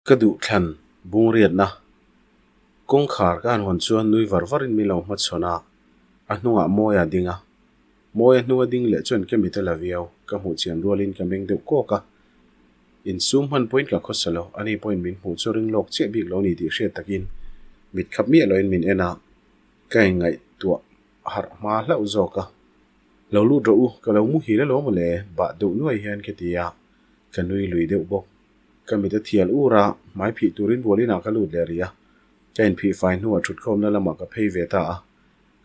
Ka duh thlan bungriatna kawngkhar ka han hawn chuan nui var varin min lo hmachhawn a, a hnungah Mawia a ding a. Mawia hnunga ding leh chuan ka mit a la viau, ka hmuh chian rualin ka meng deuh kawk a. Insum hman pawhin ka khawsa lo, ani pawhin min hmuh chu ring lawk chiah bik lo ni tih hriat takin mit khap miah loin min en a, ka inngaihtuah harh hma hlauh zawk a. Lo lut rawh u, ka lo muhil alawm mawle, bah deuh nuai hian ka ti a, ka nui lui deuh bawk. Ka mit a thial ur a, hmai phih turin bual inah ka lut leh rih a. Ka inphih fai hnuah thutkhawmna lamah ka phei ve ta a.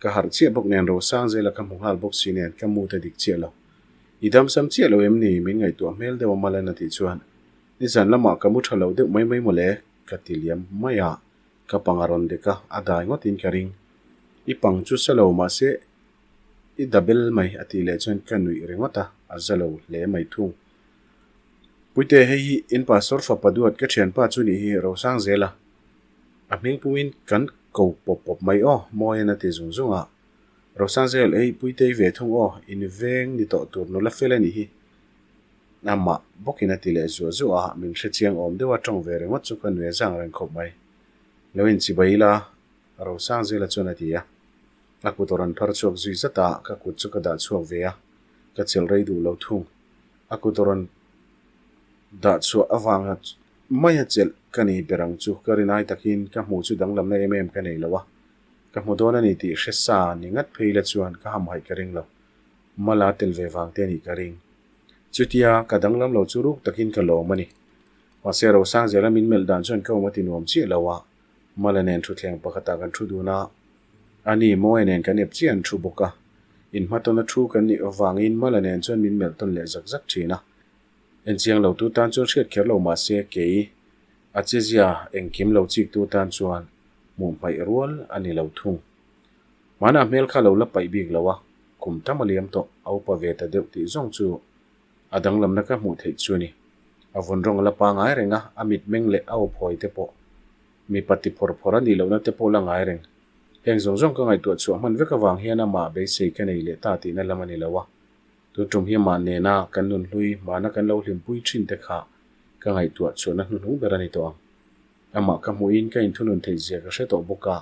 Ka harh chiah bawk nen Rosang zela ka hmu nghal bawk si nen ka mut a dik chiah lo. I damsam chiah lo em ni? Min ngaihtuah hmel deuh a Malan a tih chuan, Nizan lamah ka mu tha lo deuh mai mai mawle, ka ti liam mai a. Ka pang a rawn dek a, a dai ngawtin ka ring. I pang chu sa lo mahse i da bel mai a tih leh chuan ka nuih ringawt a, a za lo hle mai thung. Puite, hei hi in pastor fapa duat ka thianpa chu nih hi Rosang zel a, a hming pumin kan ko pawp pawp mai aw, Mawian a ti zung zung a. Rosang zel, hei Puitei ve thung aw, in veng ni tawh tur nula fel a nih hi. Amah bawkin a ti leh zuah zuah a, min hrechiang awm deuh a tawng ve ringawt chu ka nui a zang reng khawp mai. Lo inchibai ila, Rosang zela chuan a ti a. A kut a rawn phar chhuak zui zat a, ka kut chu ka dah chhuak ve a, ka chelh rei duh lo thung. A kut a rawn dah chhuah avanga mai a chelh ka nei ber ang chu ka rinai takin ka hmuh chu danglamna em em ka nei lo a, ka hmu dawn a ni tih hre sa ni ngat phei la chuan ka hamhaih ka ring lo. Mala tel ve vang te a nih ka ring. Chutia ka danglam lo chu ruk takin ka lawm a ni. Mahse Rosangzela min melh dan chuan ka awm a ti nuam chiah lo a, Mala nen thutthleng pakhatah kan thu dun a, a ni Mawia nen kan ep chiah an thu bawk a. Inhmatawna thu kan nih avangin Mala nen chuan min melh tawn leh zak zak thin a. Enchiang lo tu tan chuan hriat kher lo mah se kei a chezia engkim lo chik tu tan chuan hmuh hmaih rual a ni lo thung. Hmanah hmel kha lo la paih bik lo a, kum tam a liam tawh, a upa ve ta deuh tih zawng chu a danglamna ka hmuh theih chu a ni. A vun rawng a la pangai reng a, a mitmeng leh a awphawi te pawh mipa ti phawr phawr a nih lohna te pawh la ngai reng. Heng zawng zawng ka ngaihtuah chhuah hman vek avang hian amah beisei ka nei leh ta tihna lam a ni lo a. Tun tum hi amah nena kan nunhlui hmana kan lo hlimpui thin te kha ka ngaihtuah chhuahna hnuhnung ber a ni tawh ang. Amah ka hmuhin ka inthunun theih zia ka hre tawh bawk a,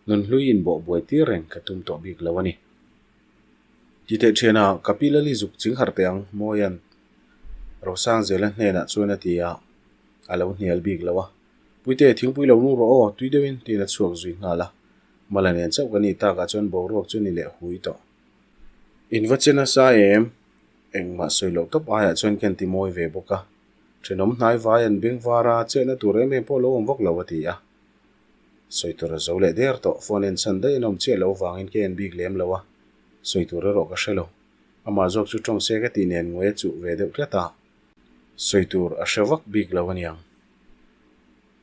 nunhlui inbawh buai tir reng ka tum tawh bik lo a ni. Ti teh thianah ka pi Lali zuk ching harh teh ang, Mawia'n Rosangzela hnenah chuan a ti a, a lo hnial bik lo a. Puite, thingpui lo nu rawh aw, tui deuhin, tiin a chhuak zui nghal a. Mala nen chauh kan nih takah chuan boruak chu ni leh hui tawh. In va che nasa em? Engmah sawi loh tawp aiah chuan ka inti mawi ve bawk a. Thenawm hnai vai an beng var a, chetna tur em em pawh lo awm vak lo a ti a. Sawi tur a zo leh der tawh, phone en chhan daih an awm chiah lo vangin ka en bik lem lo a, sawi tur erawh ka hre lo. Amah zawk chu tawng se ka tih nen ngawi a chuh ve deuh tlat a. Sawi tur a hre vak bik lo aniang.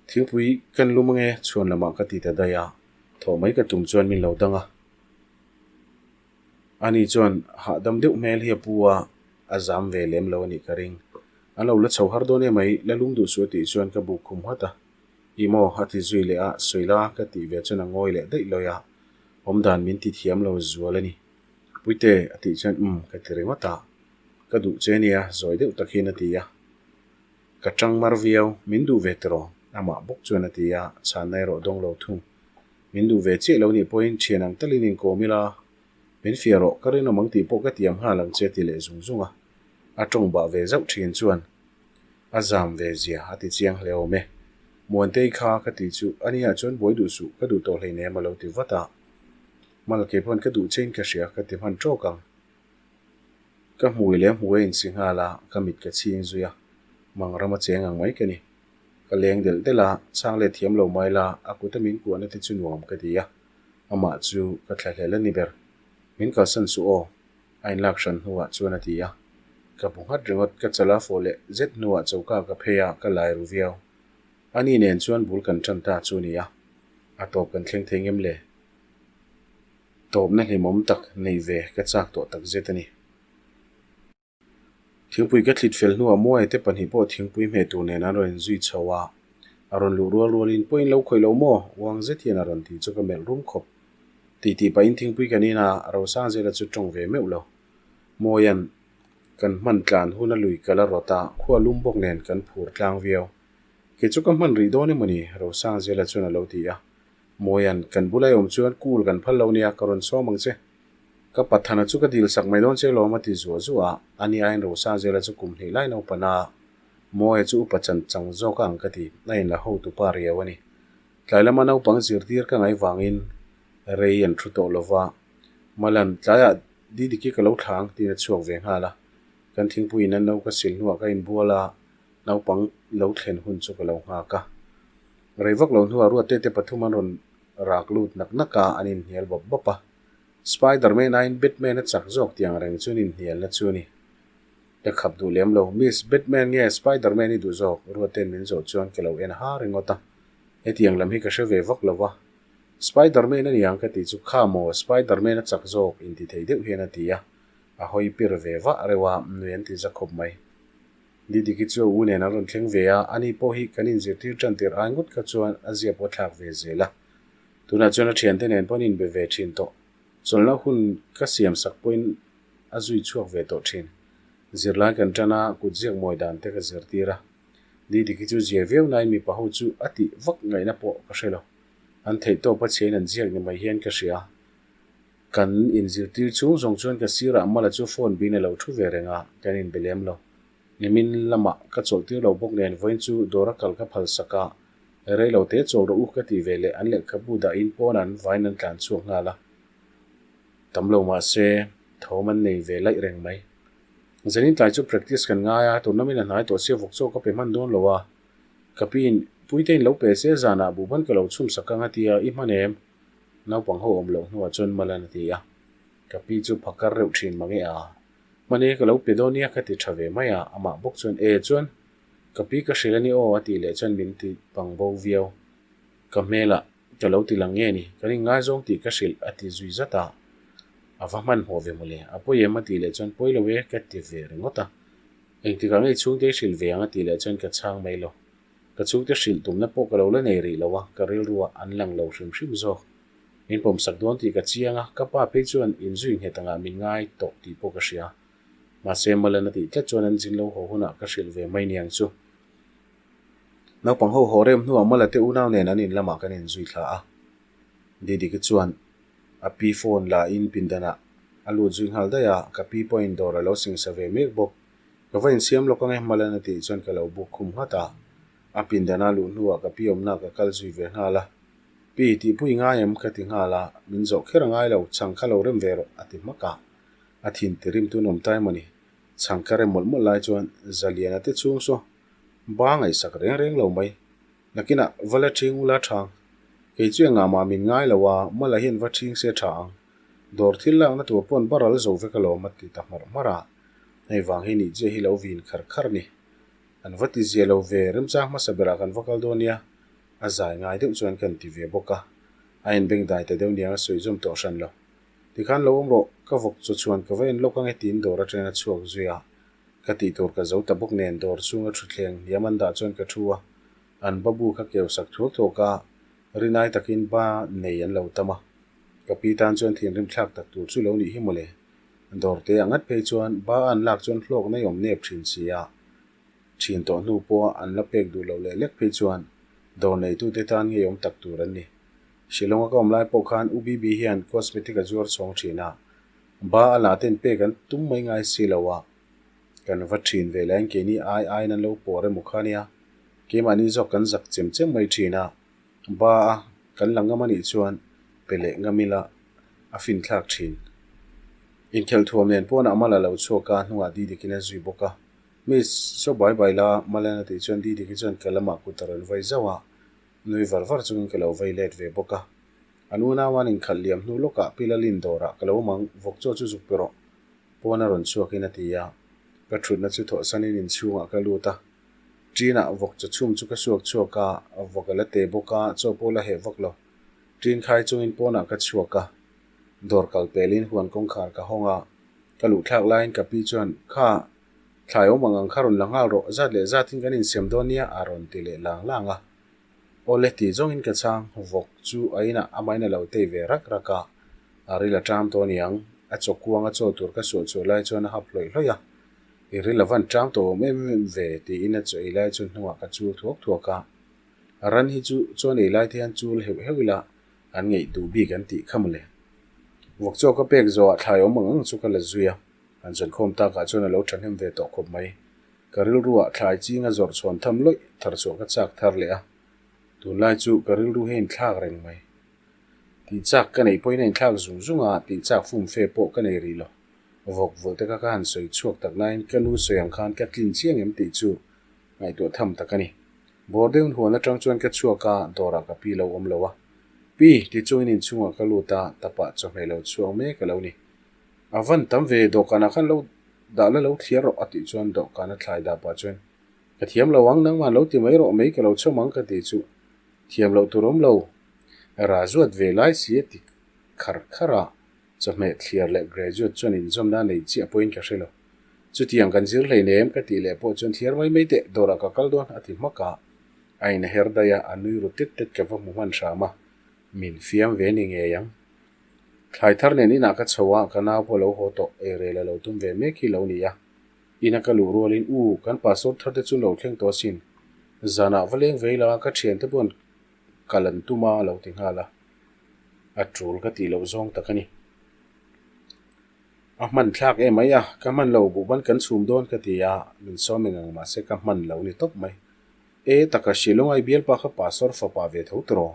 Thingpui kan lum ange chhuan lamah ka ti ta daih a, thawh mai ka tum chuan min lo dang a. Ani chuan hahdam deuh hmel hi a pu a, a zam ve lem lo a nih ka ring. An lo la chho har dawn em mai, la lum duh suh a tih chuan ka buk khum nghat a. Ih maw a ti zui leh a, sawi la ka tih ve chuan a ngawi leh daih lawi a, awmdan min ti thiam lo zual a ni. Puite a tih chuan umm ka ti ringawt a, ka duh che nia zawi deuh tak hian a ti a. Ka tang mar viau, min duh ve tiraw? Amah bawk chuan a ti a, chhanna erawh dawng lo thung. Min duh ve chiah lo nih pawhin thian ang talin inkawm ila, min fiah rawh, ka rinawm ang tih pawh ka tiam nghal ang che a ti leh zung zung a. A tawng bah ve zauh thin chuan a zam ve zia a ti chiang hle awm e. Muantei kha ka tih chu a nia chuan buai duh suh, ka duh tawh hleinem a lo ti vat a. Mal kei pawn ka duh chein ka hria ka ti hman tawk ang. Ka hmui leh hmui a insi nghal a, ka mit ka chhing zui a, mang rama cheng ang mai ka ni. Ka leng delh delh a, chhang let thiam lo mai la, a kuta min kuahna te chu nuam ka ti a, amah chu ka thlahlel a ni ber. Min kalsan suh aw, a inlak hran hnuah chuan a ti a. Ka bu nghat ringawt, ka chala fawh leh zet hnuah choka ka phei a, ka lai ru viau. Ani nen chuan bul kan tan ta chu a ni a, a tawp kan thleng thei ngem le? Tawpna hlimawm tak nei ve ka chak tawh tak zet a ni. Thingpui ka thlit fel hnuah Muaia te pahnih pawh thingpui hmeh tur nen an rawn inzui chho a, a rawn luh rual rualin pawhin lo khawih lo maw? Uang zet hian a rawn ti chu ka melh rum khawp. Tih tih pahin thingpui kan in a, Rosangzela chu tawng ve meuh lo. Muaia'n kan hman tlan hun a lui kal a rawt a, khua lum bawk nen kan phur tlang viau. Kei chu ka hman rih dawn emaw ni? Rosangzela chuan a lo ti a. Mawian, kan bula i awm chuan cool kan phal lo nia, ka rawn sawm ang che. Ka Pathana chu ka dil sak mai dawn che lawm a ti zuah zuah a, ani aiin Rosangzela chu kum hnih lai naupan a, Mawia chu upa chan chang zawk a ang ka ti, a inla hotu pa riau a ni. Tlai lama naupang zirtir ka ngaih vangin rei an thu tawh lo va, Malan, tlaiah Didiki ka lo thla ang tiin a chhuak ve nghal a. Kan thingpuiin a no ka sil hnuah ka inbual a, naupang lo thlen hun chu ka lo nghak a. Rei vak lo hnuah Ruatte te pathum an rawn rak lut nak nak a, an inhnial bawp bawp a. Spiderman aiin Batman a chak zawk tih ang reng chu an inhnialna chu a ni. Ka khap duh lem lo, Miss, Batman nge Spiderman i duh zawk? Ruatte'n min zawh chuan ka lo en ha ringawt a. Hetiang lam hi ka hre ve vak lo va. Spiderman a niang ka tih chu kha maw, Spiderman a chak zawk inti thei deuh hian a ti a. A hawi pir ve vah reuh a, nui an ti za khawp mai. Didiki chu a u nen an rawn thleng ve a, ani pawh hi kan inzirtir tan tir ai ngawt kha chuan a zia pawh a thlak ve zel a. Tunah chuan a thiante nen pawh an inbe ve thin tawh. Chawlhna hun ka siam sak pawhin a zui chhuak ve tawh thin. Zirlai kan tan a, kut ziak mawi dan te ka zirtir a. Didiki chu zia viau nain mipa ho chu a tih vak ngaihna pawh ka hre lo. An theihtawp a chhiain an ziak ni mai hian ka hria. Kan inzirtir chhung zawng chuan ka sirah Mala chu phone bin a lo thu ve reng a, kan inbe lem lo. Nimin lamah ka chawlhtir lo bawk nen vawiin chu dawra kal ka phal sak a, rei lo te chawl rawh u ka ti ve leh an lehkhabu dahin pawn an vain an tlan chhuak nghal a. Tam lo mah se thawm an nei ve laih reng mai. Zanin tlai chu practice kan ngai a, tournament a hnai tawh sia vawk chaw ka pe hman dawn lo a. Ka piin Puitein lo pe se zanah buhban ka lo chhum sak ang a ti a, i hman em? Naupang ho awm loh hnuah chuan Malan a ti a, ka pi chu phakar reuh thin mange a. Hmane ka lo pe dawn nia ka ti tha ve mai a, amah bawk chuan e chuan ka pi ka hrilh a ni aw a tih leh chuan min ti pang bo viau. Ka hmelah ka lo ti lang nge ni, kan inngaizawng tih ka hrilh a ti zui zat a, a va hmanhmawh ve mawle, a pawi em a tih leh chuan pawi lo e ka ti ve ringawt a. Engtikah nge chhungte i hrilh ve ang a tih leh chuan ka chhang mai lo. Ka chhungte hrilh tumna pawh ka lo la nei rih lo a, ka rilruah an lang lo hrim hrim zawk. Min pawmsak dawn tih ka chiang a, ka pa phei chuan inzui nghet angah min ngai tawh tih pawh ka hria. Mahse, Malan a tih tlat chuan an zin lo haw hunah ka hrilh ve mai niang chu. Naupang ho haw rem hnuah Mala te unau nen an in lamah kan inzui thla a. Didiki chuan a pi phone la in pindanah a lut zui nghal daih a, ka pi pawhin dawr a lo singsa ve mek bawk. Ka va insiam lawk ange Malan a tih chuan ka lo buk khum nghat a, a pindan a luh hnuah ka pi awmna ka kal zui ve nghal a. Pi, tihpui i ngai em? ka ti nghal a, min zawh kher a ngai lo, chhang kha lo rem ve rawh a ti hmak a. A thin ti rim tun awm ta emaw ni? Chhang ka rem mawlh mawlh lai chuan Zaliana te chhung saw ba ngaihsak reng reng lo mai. Nakinah va la ṭhing ula ṭhang. Kei chu engah mah min ngai lo a, Mala hian va ṭhing se ṭha ang. Dawr thil lakna tur pawn baral zo vek alawm a ti ta hmarh hmarh a. Hei vang hi nih chiah hi lo vin khar khar ni. An va ti zia lo ve, remchang hmasa berah kan va kal dawn nia, a zai ngai deuh chuan kan ti ve bawk a. A inbeng dai ta deuh niang a sawi zawm tawh hran lo. Tikhan lo awm rawh, ka vawk chaw chuan ka va en lawk ange tiin dawr atangin a chhuak zui a. Ka tih tur ka zo ta bawk nen dawr chhunga thutthleng hniam an dah chuan ka thu a, an babu kha keu sak thuak thuak a, rinai takin ba nei an lo tam a. Ka pi tan chuan thinrim thlak tak tur chu lo nih hi mawle. Dawr te a ngat phei chuan ba an lak chuan hlawk nei awm nep thin si a, thin tawh hnu pawha an la pek duh loh leh lek phei chuan dawr neitute tan ngei awm tak tur an ni. Shillong a ka awm lai pawh khan U Bibi hian cosmetic a zuar chhawng thin a, ba a lah ten pek an tum mai ngai si lo a, kan va thin ve laiin keini ai aiin an lo pawr emaw kha nia, keimahni zawk kan zak chem chem mai thin a. Ba a kan la ngam a nih chuan pe leh ngam ila a finthlak thin. Inkhelh thuam nen pawnah Mala lo chhuak a, hnungah Didikin a zui bawk a. Miss, saw bai bai la, Malan a tih chuan Didiki chuan ka lamah kut a rawn vai zauh a, nui var var chungin ka lo vei let ve bawk a. An unau an inkhalh liam hnu lawkah Pi Lalin dawrah ka lo awm ang, vawk chaw chu zuk pe rawh, pawn a rawn chhuakin a ti a. Ka thutna chu thawhsanin inchhungah ka lut a. Ṭinah vawk chaw chhum chu ka suak chhuak a, vawk a la te bawk a, chaw pawh la heh vak lo. Ṭin khai chungin pawnah ka chhuak a, dawr kal pelin huan kawngkhar ka hawng a, ka luh thlak laiin ka pi chuan, Kha, thlai awm ang ang kha rawn la nghal rawh, zat leh zatin kan insiam dawn nia a rawn ti leh lang lang a. Awle tih zawngin ka chhang, vawk chu a inah amahin a lo tei ve rak rak a, a ril a ṭam tawh aniang, a chaw kuanga chaw tur ka suah chhuah lai chuan a hap hlawih hlawih a. I ril a van ṭang tawh awm em em ve tiin a chaw ei lai chu hnungah ka chul thuak thuak a. Ran hi chu chuan ei lai te hian chul heuh heuh ila an ngeih duh bik an tih kha mawle. Vawk chaw ka pek zawhah thlai awm ang ang chu ka la zui a, han zawnkhawm takah chuan a lo ṭhahnem ve tawh khawp mai. Ka rilruah thlai chinga zawrh chhawn tham lawih thar chhuah ka chak thar leh a, tunlai chu ka rilru hi a inthlak reng mai. Tih chak ka neih pawhin a inthlak zung zung a, tih chak fum fe pawh ka nei rih lo. Vawk vawlh te kha ka han sawi chhuak tak nain ka nu sawi ang khan ka tlin chiang em tih chu ngaihtuah tham tak a ni. Bawr deuhin huan atang chuan ka chhuak a, dawrah ka pi lo awm lo a. Pi, ti chungin inchhungah ka lut a, tapah chawhmeh lo chhuak mek a lo ni. A van tam ve, dawhkanah khan lo dah la lo thliar rawh a tih chuan dawhkan a thlai dah pah chuan Ka thiam lo ang, nangmah lo ti mai rawh, mei ka lo chhawm ang ka ti chu thiam loh tur awm lo. Ra zuat ve lai si a ti khar khar a. Chawhmeh thliar leh graduate chuan inzawmna a nei chiah pawhin ka hre lo. Chutiang kan zir hleinem ka tih leh pawh chuan thliar mai mai teh, dawrah ka kal dawn a ti hmak a. A inher daih a, a nui ru tet tet ka va hmu hman hram a, min fiam ve ni ngei ang. Thlai thar nen inah ka chho a, ka nau pawh lo haw tawh, eirel a lo tum ve mek hi lo ni a. Ina ka luh rualin, U, kan pastor thar te chu lo thleng tawh asin. Zanah va leng vei la, ka thiante pawh an kal an tum a, a lo ti nghal a. A tul ka tih loh zawng tak a ni. A hman thlak em mai a, ka hman lo buhban kan chhum dawn ka ti a, min sawm eng ang mahse ka hman lo ni tawp mai. E taka Shillong ai bialpa kha pastor fapa ve tho tawh.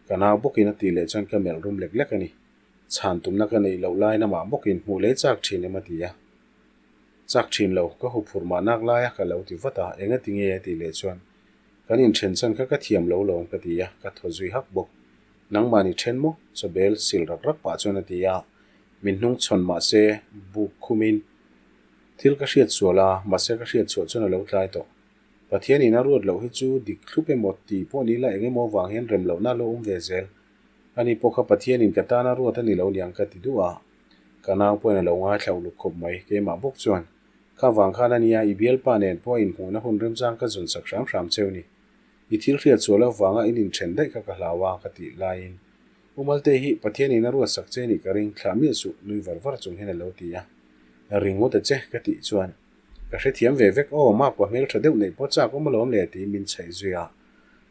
Ka nau bawkin a tih leh chuan ka melh rum lek lek a ni. Chhan tumna ka neih loh laiin amah bawkin hmuh leh chak thin em a ti a. Chak thin lo, ka huphurh mah nak lai a ka lo ti vat a, enga ti nge a tih leh chuan kan inthen chan kha ka thiam lo lawm ka ti a, ka thaw zui hak bawk. Nangmah ni then maw? Chawbel sil rak rak pah chuan a ti a, min hnung chhawn mah se buk khumin thil ka hriat sual a, mahse ka hriat chhuah chuan a lo tlai tawh. Pathianin a ruat loh hi chu dik thlup emaw tih pawh ni ila eng emaw vang hian rem lohna a lo awm ve zel. Ani pawh kha Pathianin ka tan a ruat a ni lo niang ka ti duh a, ka nau pawhin a lo ngaithla uluk khawp mai, keimah bawk chuan kha vang khan a nia i bialpa nen pawh a inhmuhna hun remchang ka zawn sak hram hram cheu ni. I thil hriat sual avanga in inthen daih kha ka hlau a ka tih laiin U Malte hi Pathianin a ruatsak che nih ka ring thlah miah suh nui var var chung hian a lo ti a. Ringawt a che ka tih chuan ka hrethiam ve vek aw makpa hmeltha deuh neih pawh chak awm alawm le tiin min chhaih zui a,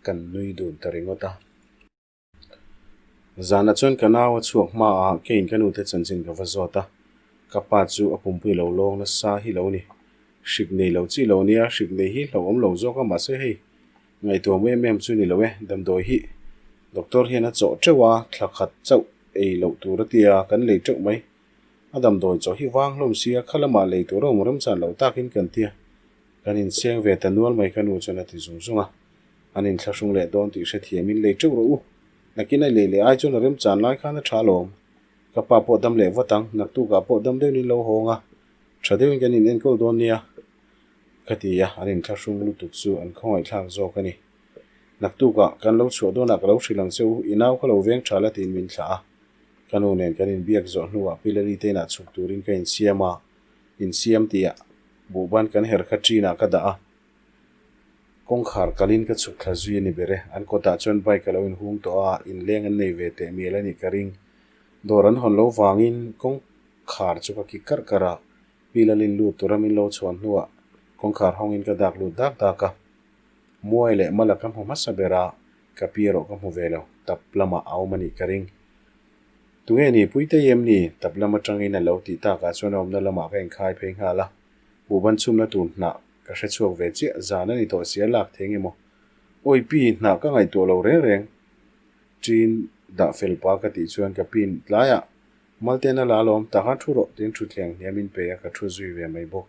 kan nui dun ta ringawt a. Zanah chuan ka nau a chhuak hma a, keiin ka nute chanchin ka va zawt a, ka pa chu a pumpui lo lawng nasa hi lo ni. Hrik nei lo chi lo nia, hrik nei hi hlauhawm lo zawk a, mahse hei ngaihtuah em em chu ni lo e, damdawi hi doctor hian a chawh teuh a, thla khat chauh ei loh tur a tia, kan lei teuh mai. A damdawi chawh hi vang hlawm sia, kha lamah lei tur a awm remchan loh takin kan tia, kan inseng ve ta nual mai ka nu chuan a ti zung zung a. An inthlahrung leh dawn tih hrethiamin lei teuh rawh u. Nakin a lei leh ai chuan a remchan lai khan a tha alawm. Ka pa pawh dam leh vat ang, naktukah pawh dam deuhin lo hawng a, tha deuhin kan in enkawl dawn nia ka ti a, an inthlahrung lutuk chu an khawngaihthlak zawk a ni. Naktukah kan lo chhuah dawnah ka lo hrilh ang che u, i nau kha lo veng tha la tiin min thlah a. Ka nu nen kan inbiak zawh hnuah Pilali te inah chhuk turin ka insiam a, insiam tihah buhban kan her kha ṭinah ka dah a. Kawngkhar kalin ka chhuk thla zui a ni ber e. An kawtah chuan bike a lo inhung tawh a, inleng an nei ve teh mial a nih ka ring. Dawr an hawn lo vangin kawngkhar chu ka kik karh karh a, Pi Lalin lut tura min lo chhuan hnuah kawngkhar hawngin ka dak lut dak dak a. Muai leh Mala ka hmu hmasa ber a, ka pi erawh ka hmu ve lo, tap lamah a awm a nih ka ring. Tunge ni Puitei em ni? Tap lam atangin a lo tih takah chuan a awmna lamah ka inkhai phei nghal a, buhban chhumna tur hnah Ka hre chhuak ve chiah, zan a ni tawh sia lak thei nge maw? Awi pi, hnah ka ngaihtuah lo reng reng. Ṭin dah fel pa ka tih chuan ka pin tlaiah Malten a la alawm, tak a thu rawh tiin thutthleng hniam in pe a, ka thu zui ve mai bawk.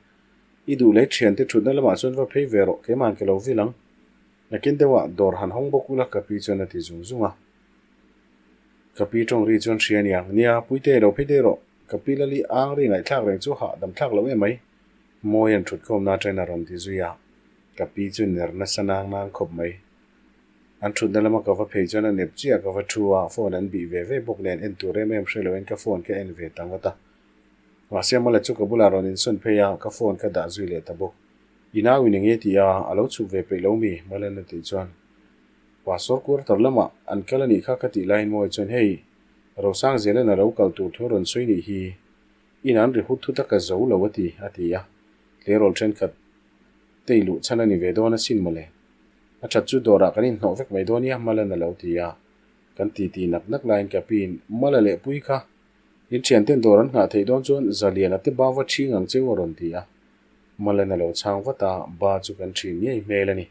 I duh leh ṭhiante ṭhutna lamah chuan va phei ve rawh, keimahan ka lo vil ang. Nakin deuhah dawr han hawng bawk ula ka pi chuan a ti zung zung a. Ka pi ṭawng ri chuan hria aniang, nia, Puite lo phei daih rawh, ka pi Lali ang ri ngaihthlak reng chu hahdam thlak lo em mai. Mawi an thut khawmna atangin a rawn ti zui a, ka pi chu ner nasa nang nang khawp mai. An thutna lama ka va phei chuan a nep chiah ka va thu a, phone an bih ve ve bawk nen en tur em em hre loin ka phone ka en ve ta ngawt a. Mahse Mala chu ka bulah rawn insawn phei a, ka phone ka dah zui leh ta bawk. I nau in enge ti a, a lo chhuk ve peih lo mi? Malan a tih chuan Pastor quarter lamah an kal a nih kha ka tih laiin Mawi chuan hei Rosangzela'n a lo kal tur thu a rawn sawi nih hi. In an ri hut thut a ka zo lo a ti, a ti a. Tleirawl thenkhat te i luh chhan a ni ve dawn asin mawle. A that chu dawrah kan inhnawh vek mai dawn nia Malan a lo ti a. Kan titi nak nak laiin ka piin Mala leh Pui kha in thianten dawr an nghah theih dawn chuan Zaliana te ba va ṭhing ang cheu a rawn ti a. Malan a lo chhang vat a, ba chu kan ṭhin ngei hmel a ni.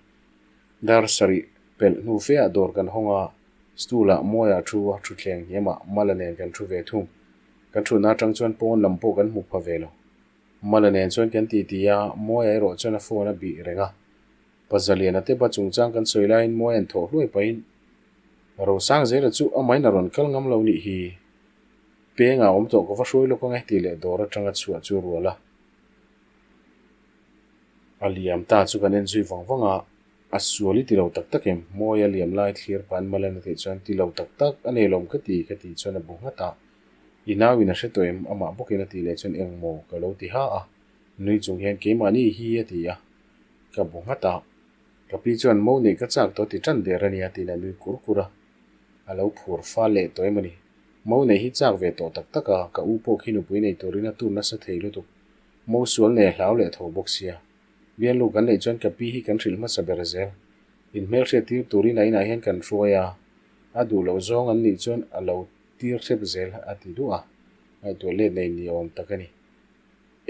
Dar sarih pelh hnu feah dawr kan hawng a, stool ah Mawia thu a thutthleng hniamah Mala nen kan thu ve thung. Kan thutna atang chuan pawn lam pawh kan hmu pha ve lo. Mala nen chuan kan titi a, Mawia erawh chuan a phone a bih reng a. Pa Zaliana te ba chungchang kan sawi laiin Mawia'n thawh hluai pahin Rosangzela chu amahin a rawn kal ngam lo nih hi. Pengah awm tawh ka va hruai lawk ang e tih leh dawr atanga chhuah chu rual a. A liam ta chu kan en zui vang vang a, a sual i ti lo tak tak em? Mawia liam lai thlir pahin Malan a tih chuan ti lo tak tak a nei lawm ka ti ka tih chuan a bu nghat a. I nauin a hre tawh em? Amah bawkin a tih leh chuan eng maw ka lo ti ha a, nui chung hian keimahni hi a ti a, ka bu nghat a. Ka pi chuan mo neih ka chak tawh ti tan der a nia tiin a nui kur kur a, a lo phur fal leh tawh em a ni. Mo neih hi chak ve tawh tak tak a, ka u pawh khi nupui nei turin a tur nasa thei lutuk. Mo sual nei a hlau leh tho bawk sia. Bialnu kan neih chuan ka pi hi kan hrilh hmasa ber zel. Inhmelhriat tir turin a inah hian kan hruai a, a duh loh zawng an nih chuan a lo tir hrep zel a ti duh a, ngaihtuah let nei ni awm tak a ni.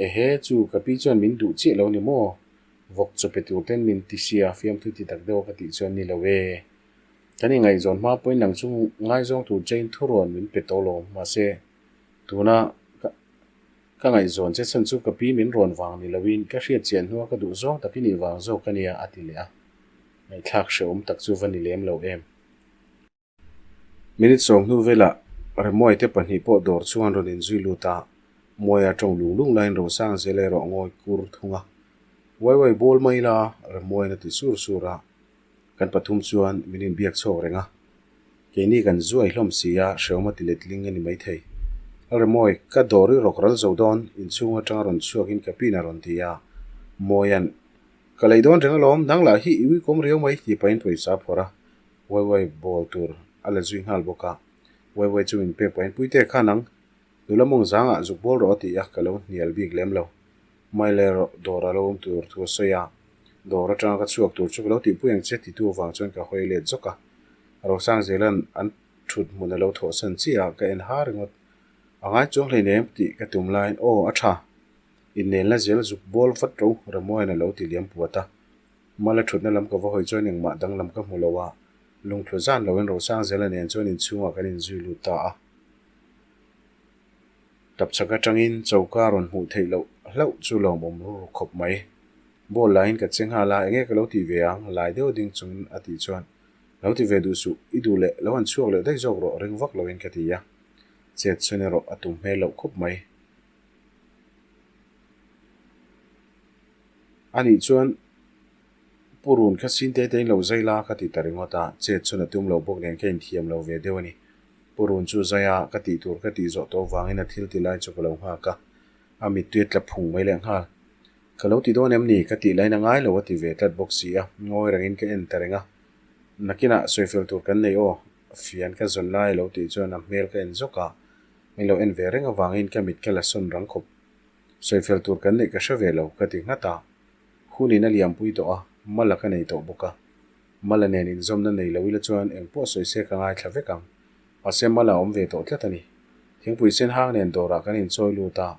Ehe, chu ka pi chuan min duh chiah lo ni maw? Vawk chaw pe tur ten min ti sia, fiamthu ti tak deuh a ka tih chuan ni lo e. Kan ingaihzawn hma pawhin nang chu ngaizawng tur chein thurawn min pe tawh lo, mahse tuna ka ka ngaihzawn che chhan chu ka pi min rawn vang ni loin ka hriat chian hnua ka duh zawng tak i nih vang zawk a nia a ti leh a, ngaihthlak hrehawm tak chu va ni lem lo em. Minute sawm hnu velah Remuai te pahnih pawh dawr chuan rawn inzui lut a, Muaia tawng lung lung laiin Rosang zel erawh ngawi kur thung a. Uai uai bawl mai ila, Remuaiin a ti sur sur a. Kan pathum chuan min inbiak chhuak reng a. Keini kan zuai hlawm si a, hrehawm a ti letling a ni maithei. Lalremawi, ka dawr i rawk ral zo dawn, inchhung atanga rawn chhuakin ka pin a rawn ti a. Mawia'n, Ka lei dawn reng alawm, nang lah hi i uikawm riau mai, tih pahin pawisa a phawrh a. Uai uai bawl tur a la zui nghal bawk a. Uai uai chu min pek pahin Puite kha nang, nula mawng zangah zuk bawl rawh a ti a, ka lo hnial bik lem lo. Mai leh rawh, dawr a lo awm tur thu a sawi a. Dawr atanga ka chhuak tur chu ka lo tihpui ang che titu avang chuan ka hawi let zawk a. Rosangzela'n an thut hmun a lo thawhsan chiah a, ka en ha ringawt. A ngai chuang hleinem tih ka tum laiin aw a tha. Innelna zel zuk bawl vat ro Ramuain a lo ti liam puat a. Mala thutna lam ka va hawi chuan engmah danglam ka hmu lo a, lungthlu zan loin Rosangzela nen chuan inchhungah kan inzui lut ta a. Tapchhak atangin choka rawn hmuh theih loh hlauh chu lawmawm ru khawp mai. Ball laiin ka che nghal a, enge ka lo tih ve ang? Lai deuh ding chungin a tih chuan, Lo ti ve duh suh, i duh leh lo han chhuak leh daih zawk rawh ring vak loin ka ti a. Chet chhun erawh a tum hmel loh khawp mai. Anih chuan Pu Run kha sin te te in lo zai la ka ti ta ringawt a, chet chhun a tum lo bawk nen ka inthiam lo ve deuh a ni. Pu Run chu zai a, ka tih tur ka tih zawh tawh vangin a thil ti lai chu ka lo nghak a, a mittui a tla phung mai leh nghal. Ka lo ti dawn em ni? Ka tih lain a ngai lo a ti ve tlat bawk si a, ngawi rengin ka en ta reng a. Nakinah sawifel tur kan nei aw, fian ka zawn lai a lo tih chuan a hmel ka en zawk a, min lo en ve reng avangin ka mit ka la sawn rang khawp. Sawifel tur kan neih ka hre ve lo ka ti nghat a, hunin a liampui tawh a, mala ka nei tawh bawk a. Mala nen inzawmna nei lo ila chuan engpawh sawi se ka ngaithla vek ang. Mahse mala a awm ve tawh tlat a ni. Thingpui sen hang nen dawrah kan inchawi lut a,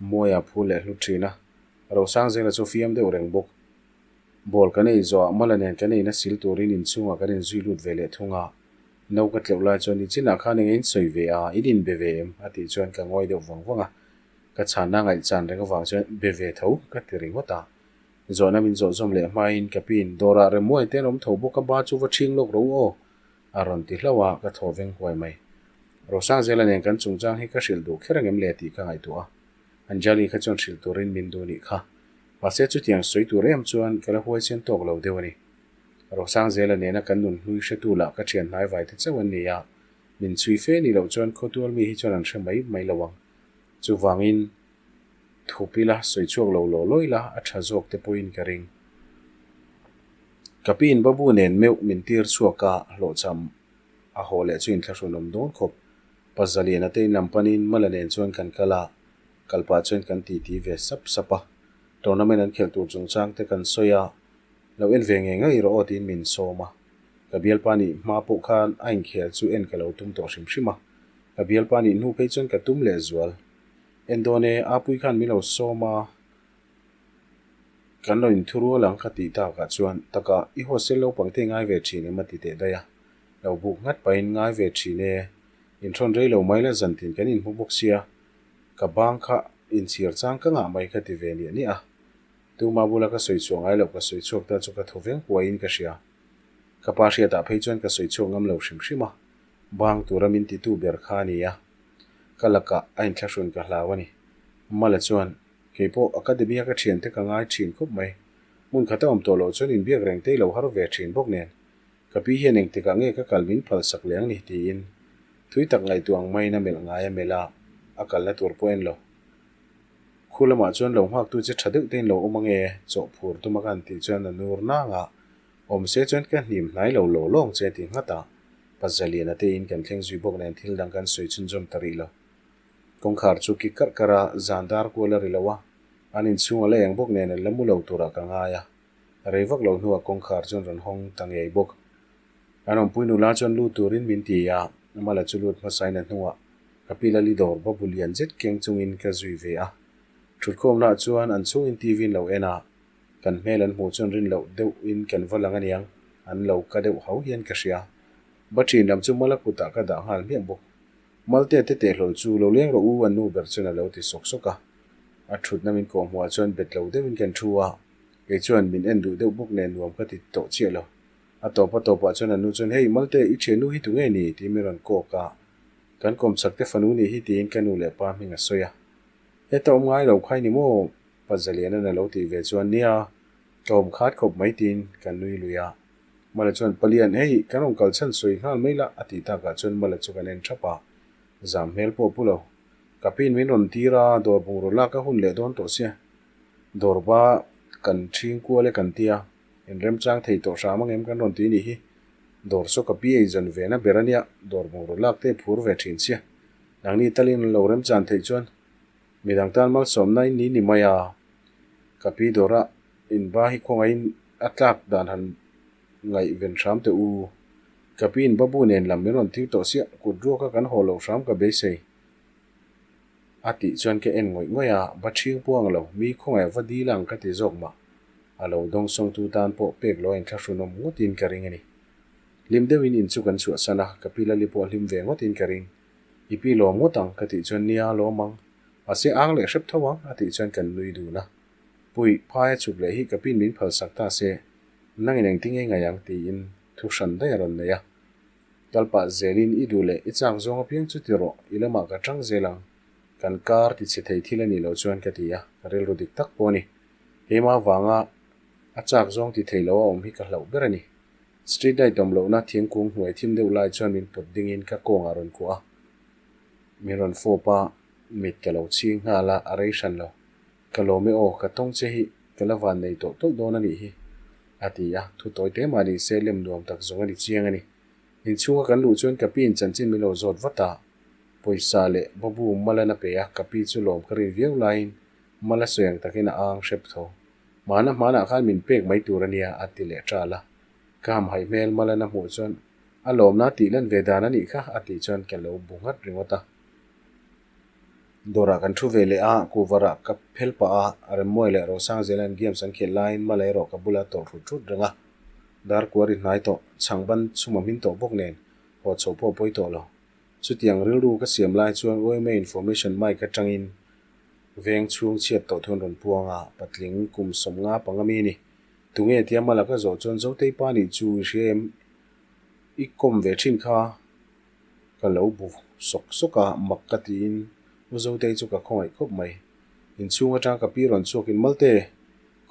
Mawia phul leh hlut thin a, Rosangzela chu fiam deuh reng bawk. Ball kan ei zawhah Mala nen kan eina sil turin inchhungah kan inzui lut ve leh thung a, no ka tleuh lai chuan nichinah khan eng in sawi ve a, in inbe ve em? a tih chuan ka ngawi deuh vang vang a, ka chhanna ngaihchan reng avang chuan be ve tho ka ti ringawt a. Zawhna min zawh zawm leh hmain ka piin dawrah Remuai te an awm tho bawk a, ba chu va ṭhing lawk ro aw A rawn ti hlauh a, ka thaw veng huai mai. Rosangzela nen kan chungchang hi ka hrilh duh kher angem le tih ka ngaihtuah a. Anjali kha chuan hrilh turin min duh nih kha. Mahse chutiang sawi tur em chuan ka la huaisen tawk lo deuh a ni. Rosangzela nena kan nun hlui hretu lah ka thian hnai vai te chauh an ni a, min chhui fe nih loh chuan khawtual mi hi chuan an hre mai mai lo ang. Chuvangin thup ila, sawi chhuak lo law law ila a tha zawk te pawhin ka ring. Ka piin Babu nen meuh min tir chhuak a, hlawhchham a haw leh chu inthlahrun awm dawn khawp. Pa Zaliana te in lam panin Mala nen chuan kan kal a, kal pah chuan kan titi ve sap sap a. Tournament an khelh tur chungchang te kan sawi a, lo en ve ngei ngei rawh aw tiin min sawm a. Ka bialpa nih hma pawh khan a inkhel chu en ka lo tum tawh hrim hrim a, ka bialpa nih hnu phei chuan ka tum leh zual. En dawn e, Apui khan min lo sawm a, kan lo inthu rual ang ka tih takah chuan taka i hostel naupang te ngai ve thin em a ti teh daih a, lo buk nghat pahin ngai ve thin e, inthawn rei lo mai la zantin kan inhmu bawk sia, ka bang kha inchhir chang ka ngah mai ka ti ve niah niah a. Tuma bula ka sawi chhuah ngai loh ka sawi chhuak ta chu ka thaw veng huaiin ka hria. Ka pa hriatah phei chuan ka sawi chhuak ngam lo hrim hrim a, bang tura min titu ber kha a ni a, ka lakah a inthlahrun ka hlau a ni. Mala chuan, Kei pawh academy-a ka thiante ka ngai thin khawp mai. Hmun khata awm tawh loh chuan inbiak reng te i lo har ve thin bawk nen. Ka pi hian engtikah nge ka kal min phalsak leh ang ni? tiin thui tak ngaihtuah ang maiin a melh ngai a melh a, a kalna tur pawh en lo. Khu lamah chuan lo nghaktu che tha deuh tein lo awm ange, chawh phur tum a ka han tih chuan a nur nang a, awm se chuan ka hnim hnai lo law lawng che ti nghat a, pa Zaliana tein kan thleng zui bawk nen thil dang kan sawi chhunzawm ta rih lo. Kawngkhar chu ki karh karh a, zan dar kual a ri lo a, an inchhung a la eng bawk nen an la mu lo turah ka ngai a, rei vak lo hnuah kawngkhar chuan rawn hawng ta ngei bawk. An awmpui nula chuan lut turin min ti a, Mala chu lut hmasain a hnungah ka pi Lali dawr babu lian zet keng chungin ka zui ve a. Thutkhawmnaah chuan an chhungin TV an lo en a, kan hmel an hmuh chuan rin loh deuhin kan va lang aniang, an lo ka deuh hau hian ka hria. Ba ṭhin lam chu Mala kutah ka dah nghal hmiah bawk. Malte te tehhlawl chu lo leng rawh u an nu ber chuan a lo ti sawk sawk a. A thutna min kawh hmuhah chuan bet lo deuhin kan thu a, kei chuan min en duh deuh bawk nen nuam ka ti tawh chiah lo. A tawp a tawpah chuan an nu chuan, Hei Malte, i thiannu hi tunge ni? tiin min rawn kawk a. Kan kawmchak te fanu nih hi tiin ka nu leh pa hming a sawi a. Heta awm ngai lo khai ni maw? Pa Zaliana'n a lo tih ve chuan, Nia, ka awm khat khawp mai tiin kan nui lui a. Mala chuan, Palian, hei kan rawn kal chhan sawi nghal mai la a tih takah chuan Mala chu kan en thap a. Zam hmel pawh pu lo. Ka piin min rawn tir a, dawr bungraw lak a hun leh dawn tawh sia. Dawr ba kan ṭhing kual e kan tia. Inremchang thei tawh hram angem kan rawn ti nih hi. Dawr saw ka pi ei zawn ve na ber ania, dawr bungraw lak te phur ve thin sia. Nangni talin an lo remchan theih chuan midang tan malsawmna in ni ni mai a. Ka pi dawra inba hi khawngaihin a tlak dan han ngaihven hram teh u. Ka pi inba bu nen lam min rawn tir tawh sia, kut ruaka kan haw loh hram ka beisei. A tih chuan ka en ngawih ngawih a, va ṭhing puang lo, mi khawngaih va dil ang ka ti zawk mah. A lo dawngsawngtu tan pawh pek lo a inthlahrunawm ngawtin ka ring a ni. Hlim deuhin in chu kan chhuahsan a, ka pi Lali pawh hlim ve ngawtin ka ring. I pi lawm ngawt ang ka tih chuan nia lawm ang, mahse ang leh hrep tho ang a tih chuan kan nui dun a. Pui, phai a chuk leh hi ka piin min phalsak ta se, nangin engtinge ngaih ang tiin thu hran daih a rawn nei a. Kal pah zelin i duh leh i chak zawng apiang chu ti rawh, i lamah ka tang zel ang. Kan kar ti chhe thei thil a nih loh chuan ka ti a, ka rilru dik tak pawh a ni. Keimah avanga a chak zawng ti thei lo a awm hi ka hlauh ber a ni. Street light awm lohna thingkung hnuai thim deuh lai chuan min pawt dingin ka kawngah rawn kuah a, min rawn fawp a, mit ka lo chhing nghal a, a rei hran lo. Ka lawm e aw, ka tawng che hi ka la van nei tawh tawlh dawn a nih hi, a ti a, thu tawi te mah ni se lem nuam tak zawng a ni chiang a ni. Inchhunga kan luh chuan ka piin chanchin min lo zawt vat a, pawisa leh babu Malan a pe a, ka pi chu lawm ka rin viau laiin Mala sawi ang takin a ang hrep tho. Hmana hmanah khan min pek mai tur a nia, a ti leh ṭal a. Ka hamhaih hmel Malan a hmuh chuan a lawmna tih lan ve dan a nih kha, a tih chuan ka lo bu nghat ringawt a. Dawrah kan thu ve leh a, kuvarah ka phel pah a, Remmuai leh Rosang Zela'n games an khelh laiin Mala erawh ka bula tawlh hrut hrut reng a. Darkua ri hnai tawh, chhangban chhum a hmin tawh bawk nen, haw chhoh pawh a pawi tawh lo. Chutiang rilru ka siam lai chuan yma information mic atangin veng chhung chhiat tawh thu an rawn puang a, patling kum 50 panga mi a ni. Tunge tia Mala ka zawh chuan Zotei pa nih chu i hria em? I kawm ve thin kha. Ka lo bu sawk sawk a, mak ka tiin U Zotei chu ka khawngaih khawp mai. Inchhung atang ka pi rawn chhuakin Malte,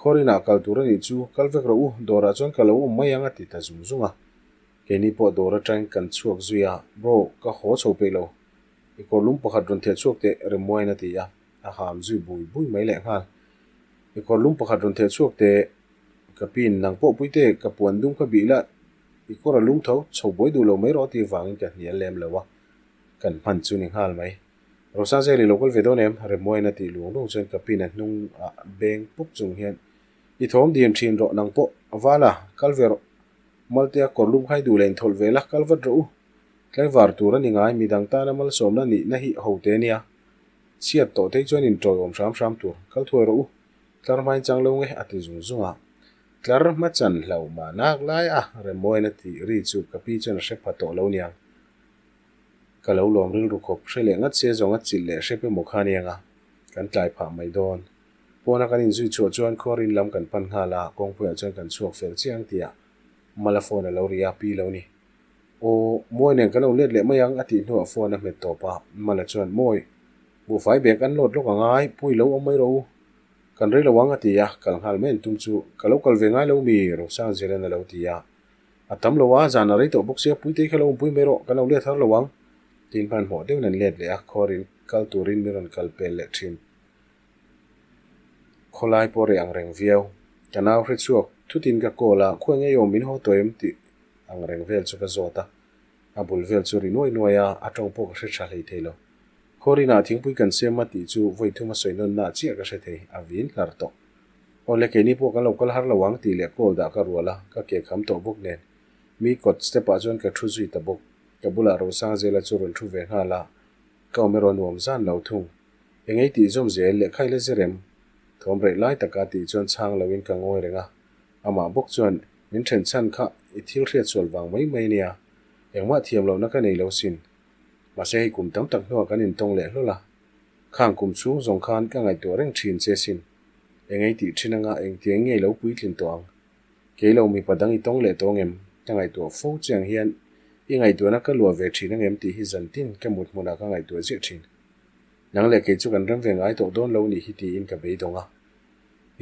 Khawrinah kal tur a nih chu, kal vek rawh u, dawrah chuan ka lo awm mai ang a ti ta zung zung a. Keini pawh dawr atangin kan chhuak zui a, Bro, ka haw chho peih lo. I kawr lum pakhat rawn theh chhuak teh Remmuain a ti a, a ham zui bui bui mai leh nghal. I kawr lum pakhat rawn theh chhuak teh, ka piin nang pawh puite ka puan dum kha bih la, I kawr a lum tho, chho buai duh lo mai rawh tih vangin ka hnial lem lo a, kan hman chu ni nghal mai. Rosangzeli lo kal ve dawn em? Remmuain a tih lung lung chuan ka pin a hnung ah beng pup chung hian I thawm dim thin rawh nang pawh a val a, kal ve rawh. Maltea kawr lum khai duh leh inthawlh ve la, kal vat rawh u. Tlaivar tur a ni ngai, midang tana malsawmna nihna hi ho te nia. Chhiat tawh te chuan intawiawm hram hram tur, kal thuai rawh u. Tlar hmain chang lo nge a ti zung zung a. Tlar hma chan hlo mah nak lai a, Remmuain a tih ri chu ka pi chuan a hre pha tawh lo niang. Ka lo lawm rilru khawp, hre leh ngat se zawng a chilh leh hrep emaw kha aniang a, kan tlai phah mai dawn. Pawna kan inzui chhuah chuan khuarin lam kan pan nghal a, kawngpuiah chuan kan chhuak fel chiang tih ah Mala phone a lo ri a, pi lo ni. Aw, Mawi nen kan lo let leh mai ang a tih hnuah phone a hmet tawp a, Mala chuan, Mawi, buhfai bag an load lawk a ngai, pui lo awm mai rawh u. Kan rei lo ang a ti a, kal nghal mai an tum chu, Ka lo kal ve ngai lo mi? Rosangzela'n a lo ti a. A tam lo a, zan a rei tawh bawk sia, Puitei kha lo awmpui mai rawh, kan lo let har lo ang. Tiin hmanhmawh deuhin an let leh a, khuarin kal turin min rawn kal pel leh thin. Khawlai pawh reh ang reng viau. Ka nau hre chhuak thutin ka call a, khuai ngei awm min haw tawh em tih ang reng vel chu ka zawt a. A bul vel chu ri nuai nuai a, a tawng pawh ka hre tha hlei thei lo. Khawrinah thingpui kan siam a tih chu vawi thum a sawi nawn na chiah ka hre thei, a vin hlar tawh. Awle keini pawh kan lo kal har lo ang tih leh call dah ka rual a, ka ke kham tawh bawk nen. Mi kawt step ah chuan ka thu zui ta bawk. Ka bulah Rosangzela chu rawn thu ve nghal a, ka awm erawh nuam zan lo thung. Engei tih zawm zel lehkha ila zirem? Thawm reh lai taka tih chuan chhang loin ka ngawi reng a. Amah bawk chuan, Min then chhan kha i thil hriat sual vang mai mai nia. Engmah thiam lohna ka nei lo sin. Mahse hei kum tam tak hnuah kan intawng leh hlawl a. Khang kum chhung zawng khan ka ngaihtuah reng thin che sin. Engei tih thin anga engtiang ngei lo puitlin tawh ang. Kei lo mipa dang i tawng leh tawng em? Ka ngaihtuah fo chiang hian i ngaihtuahna ka luah ve thin angem tih hi zantin ka mut hmunah ka ngaihtuah ziah thin. Nang leh kei chu kan rem ve ngai tawh dawn lo nih hi tiin ka beidawng a.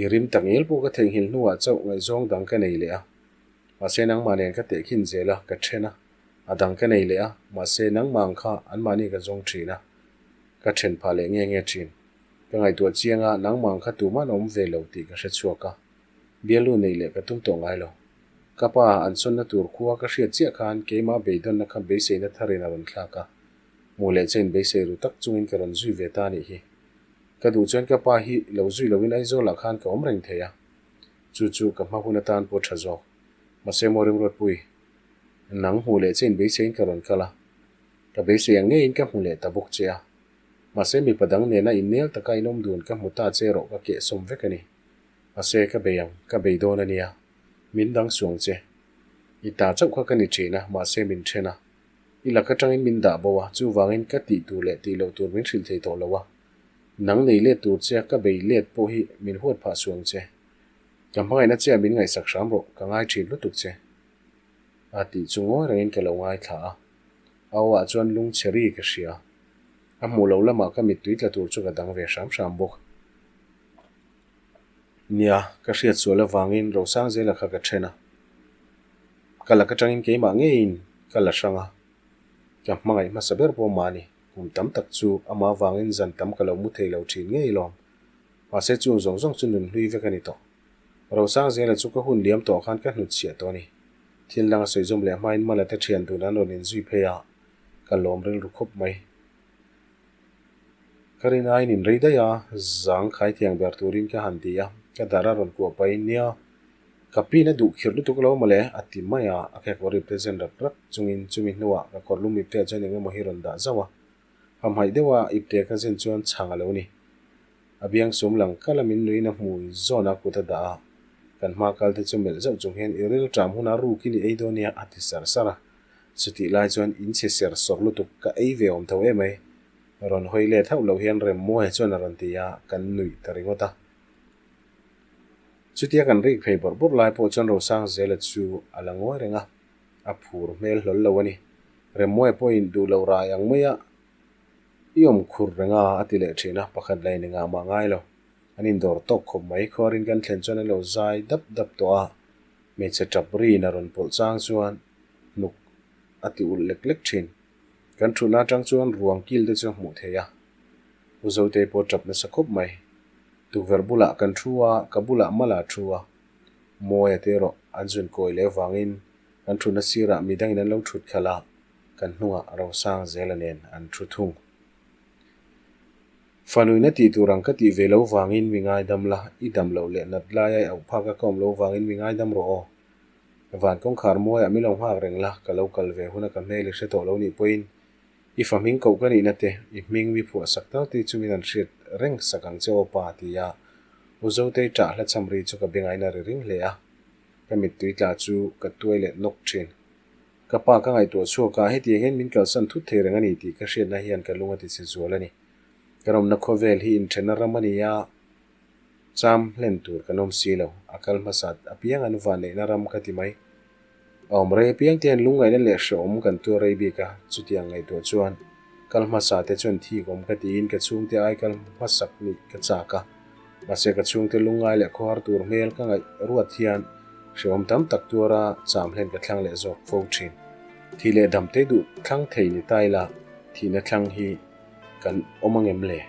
I rim tak ngel pawh ka theihnghilh hnuah chauh ngaihzawng dang ka nei leh a. Mahse nangmah nen ka tehkhin zel a, ka then a. A dang ka nei leh a, mahse nangmah ang kha anmahni ka zawng thin a. Ka then phah leh nge nge thin. Ka ngaihtuah chiang a, nangmah ang kha tuman a awm ve lo tih ka hre chhuak a. Bialu neih leh ka tum tawh ngai lo. Ka pa an sawnna tur khua ka hriat chiah khan keimah beidawnna kha beiseina tharin a rawn thlak a. Hmuh leh che in beisei ru tak chungin ka rawn zui ve ta a nih hi. Ka duh chuan ka pa hi lo zui loin Aizawlah khan ka awm reng thei a. Chu chu ka hma hun atan pawh tha zawk. Mahse maw Rimruatpui, nang hmuh leh che in beiseiin ka rawn kal a. Ka beisei ang ngeiin ka hmu leh ta bawk che a. Mahse mipa dang nena innel taka in awm dun ka hmu ta che erawh ka kehsawm vek a ni. Mahse ka bei ang, ka bei dawn a nia. Min dang suang che. I ta chauh kha ka ni thin a, mahse min then a. I lak atangin min dah bo a, chuvangin ka tih tur leh tih loh tur min hrilh thei tawh lo a. Nang nei let tur che a ka bei let pawh hi min huat phah suang che. Ka hmangaihna che a min ngaihsak hram rawh, ka ngai thin lutuk che. A tih chu ngawi rengin ka lo ngaithla a. A aw ah chuan lung chhe ri ka hria. A hmuh loh lamah ka mittui tla tur chu ka dang ve hram hram bawk. Nia, ka hriat sual avangin Rosangzela kha ka then a. Ka lak atangin keimah ngeiin ka la hrang a, ka hmangaih hmasa ber pawh mah a ni. Kum tam tak chu amah avangin zan tam ka lo mu thei lo thin ngei lawm. Mahse chung zawng zawng chu nun hlui vek a ni tawh. Rosangzela chu ka hun liam tawh khan ka hnutchhiah tawh a ni. Thil dang a sawi zawm leh hmain Mala te thian dun an rawn inzui phei a, ka lawm rilru khawp mai. Ka rin aiin in rei daih a, zang khai thiang ber turin ka han ti a, ka dar a rawn kuah pahin nia, ka pin a duh khirh lutuk lo mawle a ti mai a, a kekawr ipte zen rak rak chungin chumi hnuah ka kawr lum ipte ah chuan eng emaw hi rawn dah zauh a, hamhaih deuha ipte ka zen chuan chhang a lo ni. A biang sum lang kal a min nuiin a hmui zawn a kut a dah a, kan hma kal te chu melh zauh chung hian i rilṭam huna rukin i ei dawn nia a ti sar sar a. Chutih lai chuan in chhe ser sawr lutuk ka ei ve awm tho em ai. Rawn hawi let hauh loh hian Remmuaia chuan a rawn ti a, kan nuih ta ringawt a. Chutia kan rik phei bawrh bawrh lai pawh chuan Rosangzela chu a la ngawi reng a, a phur hmel hlawl lo a ni. Remmuaia pawhin duh loh rai ang mai a i awm khur reng a, a ti leh thin a, pakhat la in engah mah ngai lo. An indawr tawk khawp mai. Khuarin kan thlen chuan an lo zai dap dap tawh a, hmeichhe tap riin a rawn pawlh chang chuan hnuk a ti ulh lek lek thin. Kan thutna atang chuan ruang kil te chu a hmuh theih a, U Zotei pawh tap nasa khawp mai. Tukverh bulah kan thu a, ka bulah Mala a thu a. Mawia te erawh an zun kawi leh avangin kan thutna sirah midangin an lo thut khalh a, kan hnungah Rosang Zela nen an thu thung. Fanuina tih tur ang ka tih ve lo vangin mi ngaidam la, i dam loh leh nat laia i auh phak a ka awm lo vangin mi ngaidam rawh aw. Van kawngkhar muaiah mi lo nghak reng la, ka lo kal ve huna ka hmel i hre tawh lo nih pawhin i fa hming koh ka nihna te, i hming mi phuah sak tal te chu min an hriat reng sak ang che aw pa ti a U Zotei ṭah hla cham ri chu ka bengain a ri ring hle a, ka mittui tla chu ka tuai leh nawk ṭhin. Ka pa ka ngaihtuah chhuak a, hetiang hian min kalsan thut thei reng a ni tih ka hriatna hian ka lung a tichhe zual a ni. Kan awmna khawvel hi inthenna ram a ni a, cham hlen tur kan awm si lo. A kal hmasa apiang an vanneihna ram ka ti mai. A awm rei apiang te hian lungngaihna leh hrehawm kan tuar rei bik a, chutiang ngaihtuah chuan kal hmasa te chuan thik awm ka tiin ka chhungte ai kal hmasak nih ka chak a. Mahse ka chhungte lungngai leh khawhar tur hmel ka ngaih ruat hian hrehawm tam tak tuara cham hlen ka thlang leh zawk fo thin. Thih leh damte duh thlang thei ni ta ila thihna thlang hi kan awm angem le?